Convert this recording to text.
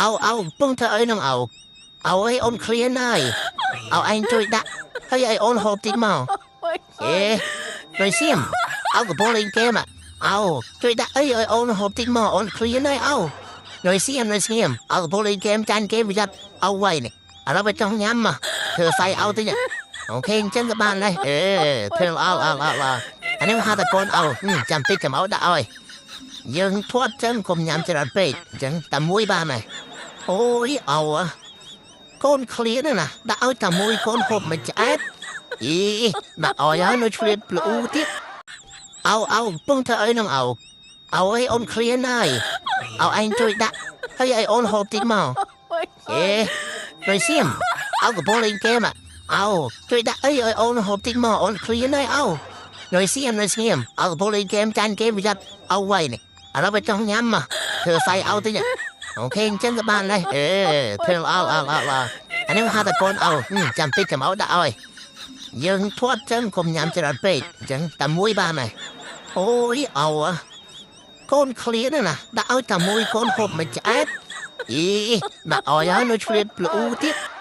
អោអោកំពុងធ្វើអីនឹងអោអោអីអូនឃ្លានហើយអោឯងជួយដាក់ហើយឲ្យអូនហូបតិចមកអេដោយសៀមអោកំពុងលេងហ្គេមអោជួយដាក់អីឲ្យអូនហូបតិចមកអូនឃ្លានហើយអោដោយសៀមដោយសៀមអោកំពុងលេងហ្គេមចាញ់គេវាយ៉ាប់អោវ៉ៃនេះឥឡូវវាចង់ញ៉ាំមកធ្វើហ្វៃអោតិចអូខេអញ្ចឹងក៏បានដែរអេធ្វើល្អល្អល្អល្អអានេះហៅថាកូនអោចាំតិចចាំអោដាក់ឲ្យយើងធាត់ចឹងកុំញ៉ាំច្រើនពេកអញ្ចឹងតែមួយបានហើយអូយអោកូនឃ្លានណាដាក់ឲ្យតែមួយកូនហូបមិនឆ្អែតអីដាក់ឲ្យហើយនៅឆ្លៀតប្លូទៀតអោអោកំពុងធ្វើអីនឹងអោអោអីអូនឃ្លានហើយអោឯងជួយដាក់ហើយឲ្យអូនហូបតិចមកអេដោយសៀមអោកំពុងលេងហ្គេមអោជួយដាក់អីឲ្យអូនហូបតិចមកអូនឃ្លានហើយអោដោយសៀមដោយសៀមអោកំពុងលេងហ្គេមចាញ់គេវាយ៉ាប់អោវ៉ៃនេះឥឡូវវាចង់ញ៉ាំមកធ្វើហ្វៃអោតិចអូខេអញ្ចឹងក៏បានដែរអេធ្វើល្អល្អល្អល្អអានេះហៅថាកូនអោចាំតិចចាំអោដាក់ឲ្យយើងធាត់ចឹងកុំញ៉ាំច្រើនពេកអញ្ចឹងតែមួយបានហើយអូយអោកូនឃ្លានណាដាក់ឲ្យតែមួយកូនហូបមិនឆ្អែតអីដាក់ឲ្យហើយនៅឆ្លៀតប្លូទៀត។